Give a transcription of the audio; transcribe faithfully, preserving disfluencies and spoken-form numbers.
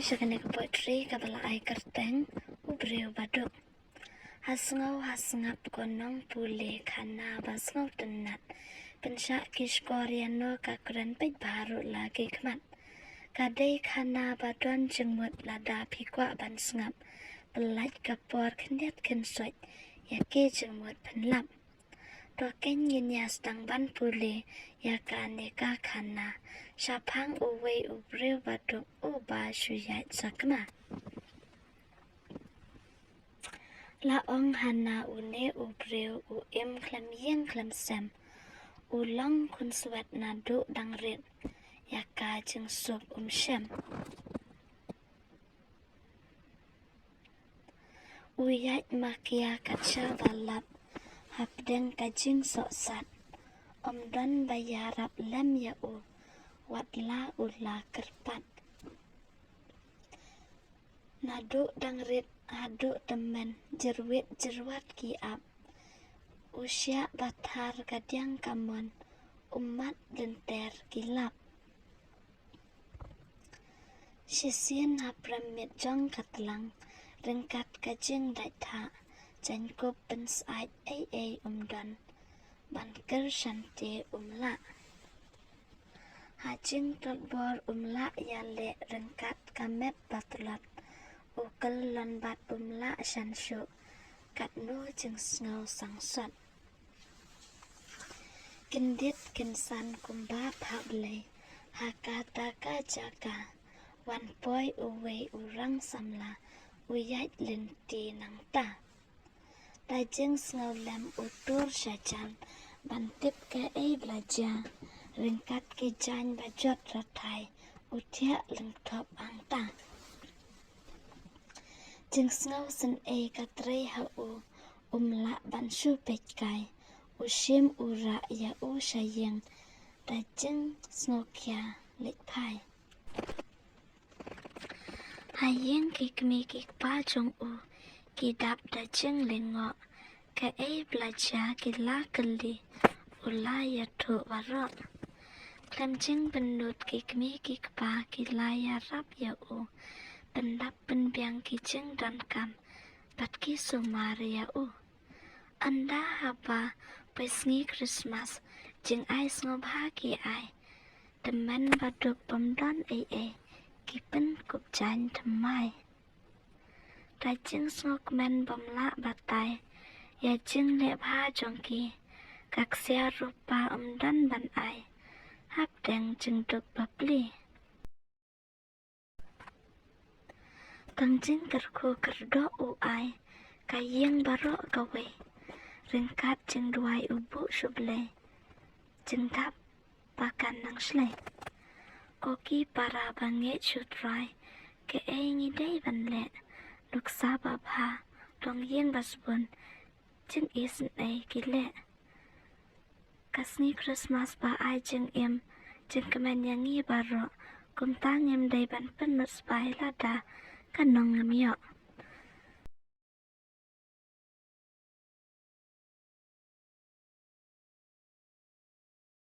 Sha kane ka poetry kaba la ai kyrteng U Briew Baduk. Ha sngew ha sngap ko nong pule khana ba sngewtynnat. Pynshah ki shkor ïa no ka kren peit bha ruh la ki khmat. Ka dei khana ba don jingmut lada phi kwah ban sngap. Pyllait ka por khyndiat khynsoit ïa ki jingmut pynlap. To keiñ ngin ïa sdang ban pule ïa kane ka khana shaphang uwei u briew baduk uba shu ïaid sakma. La ong hana une u briew u im khlem ïing khlem sem, u long khun swet naduh dang rit, ïa ka jingsuk um shem. U ïaid makia kat sha ba lap, hapdeng ka jingsohsat, ym don ba ïarap lem ïa u, wat la u la kyrpad. Naduh dang rit haduh tymmen, jyrwit jyrwat ki ap. U shiah ba thar ka diang ka mon, u mat lynter ki lap. Shisien ha prem miet jong ka tlang, ryngkat ka jingdait thah, jaiñkup pynsaid ei ei um don, ban kyrshan te um lah. Ha jingtlot bor um lah ïaleh ryngkat ka met ba tlot, u kyllon bad um lah shan shuh, katno jingsngew sangsot. Kyndit kynsan kumba phah Blei, ha kata ka jaka, wan poi uwei u rang samla, u ïaid lynti nangta. Da jingsngew lem u tur shajan, ban tip kaei ba la jia, ryngkat ki jaiñ ba jot rathai, u thiah lyngthop hangta. Jingsngew sngewsih ka trei ha u, um lah ban shu peit kai, u shim u rah ïa u sha ïing, da jingsngewkhia leit phai. Ha ïing ki kmie ki kpa jong u, ki dap da jinglyngngoh, kaei ba la jia ki la kylli, u la ïathuh baroh. Khlem jingpynlut ki kmie ki kpa ki la ïarap ïa u, pyndap pynbiang ki jingdonkam, bad ki sumar ïa u. Ynda haba poi sngi Christmas, jingai sngewbha ki ai, tymmen baduk bym don ei ei, ki pynkup jaiñ thymmai. Da jingsngewkmen bym lah batai, ïa jingleh bha jong ki, ka ksiar rupa ym don ban ai, hapdeng jingduk bapli. Tang jingkyrkhu kyrdoh u ai, ka ïing baroh kawei, ryngkat jingduwai u buh sha Blei, jingdap ba kan nang shlei. Ko ki para ba ngeit sha U Trai, kaei ngi dei ban leh, nuksa babha, longïing basbun, jingisynei ki leh. Ka sngi Christmas ba ai jingim jingkmen ïa ngi baroh, kumta ngim dei ban pynlut spah lada ka nong ngim ïoh.